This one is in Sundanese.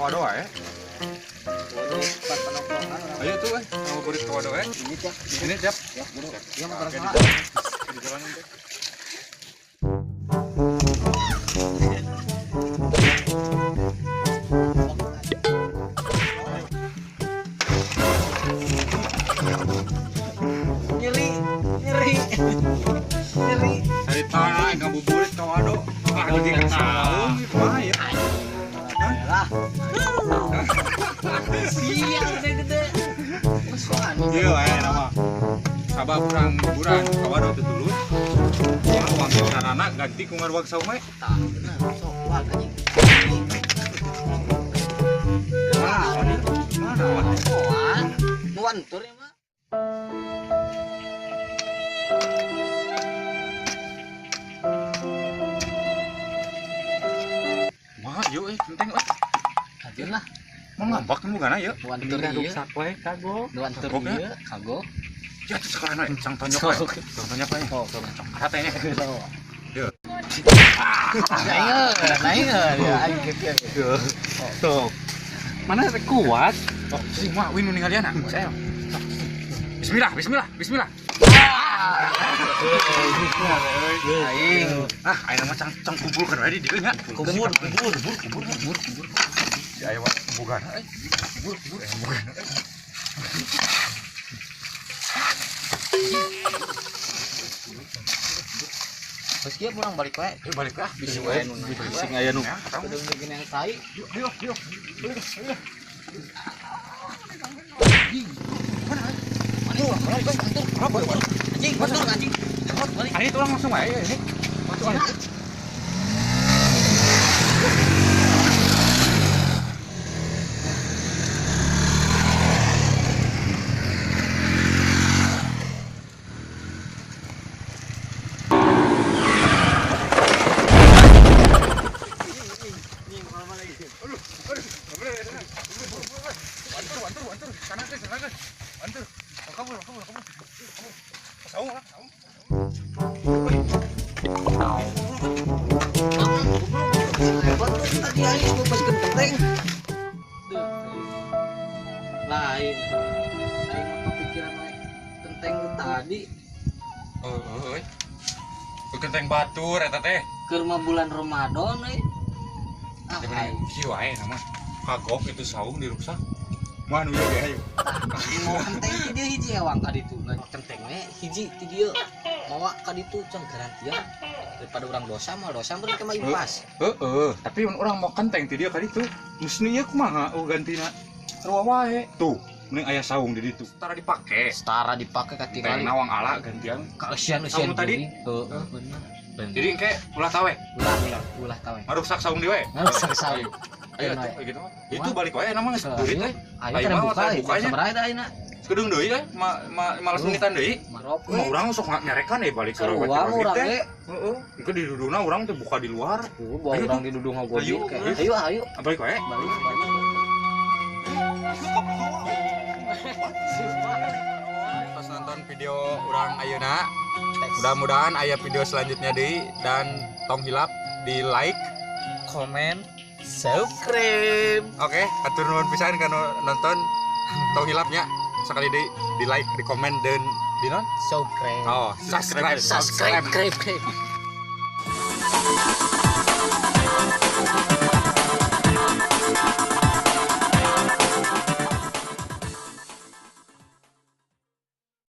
wado wae. Ayo tuh eh, ngabuburit ka wado wae. Ini tiap. Ini tiap. Ya, buru. Iya mah terus lah. Di jalan nanti. Nyeri, nyeri. Nyeri. Cari tanah ngabuburit ka wado. Ah, jadi tahu gimana ya? Lah. Iya, gede-gede. Iya, nama. Sabab urang liburan ka wado teu tulus. Urang uang sarana ganti ku ngaruag saung we. Tah, bener. Sok kuat anjing. Mana? Mana? Kuat. Nuantur ya mah. Mah, yuk enteng euy. Kajeun lah. Mau ngambak nu gana yeuh. Nuantur ieu. Rusak we kagok. Nuantur Kagok, ya? ieu, kagok. Ya tuh sekarang we, cang tonjok we. Cang tonjok we. Oh, Rata ini. Yeuh. Naik, ya aing kieu. Tuh. Mana kuat? Oh, sing mah win nu ningalian. Saya. Bismillah, bismillah, bismillah. Aing. Ah, ayeuna mah cang cang kumpulkeun we di dieu nya. Kubur, kubur, kubur, kubur, kubur, kubur. Si aya wa bogana euy. Kubur, kubur, aya bogana euy. Terus kieu pulang balik we. Ayo balik ah, Bisi wae nu Sing aya nu. Ya, tahu. Kudu bikin yang tai. Yuk, yuk, yuk. Balik, balik. Mana urang balik kantor. Anjing, kantor anjing. Balik. Ayo tulang langsung aja ini. Langsung aja. Tadi aing mau pas genteng. Lain. Aing mah kepikiran we genteng tadi Heeh, euy. Genteng batur eta teh. keur mah bulan Ramadan euy. Ah, aing Kieu wae nama. Kagok itu saung diruksak. Mah nu ieu ge ayo. mau kenteng ti dieu hiji ewang ka ditu. Kenteng we hiji ti dieu. Mawa ka ditu cang garantian daripada urang dosa mah dosa meureun mah impas. Heeh, tapi mun urang mau kenteng ti dieu ka ditu, geus nu ieu kumaha oh gantina. Sarua wae. Tuh, mending aya saung di ditu. Setara dipake. Setara dipake katingali. Kenteng nawang ala gantian. Kaeusian eusian Saung tadi? Heeh, bener. Jadi engke ulah tawe, ulah ulah ulah tawe. maruksak saung di we. Ngaruksak saung. Ayo atuh kayak gitu mah. Itu balik wae nama geus duit teh. Ayo Ayo teh mah, buka, bukanya. sabaraha eta ayeuna? Kedung deui teh, malas menitan deui. Marop. Mah urang sok nyarekan balik ke Sarua mah urang ge. Heeh, engke diduduna urang teh buka di luar. Bawa urang didudung ngogodir Ayo, kayak. Ayo ayo. Balik wae. Balik balik. Pas nonton video urang ayeuna, mudah-mudahan aya video selanjutnya deui dan tong hilap di like, Komen, subscribe. Oke, atur nuhun pisan kana nonton. Tong hilapnya sekali deui di like, di komen dan di non? Subscribe. Oh, subscribe. Subscribe, subscribe.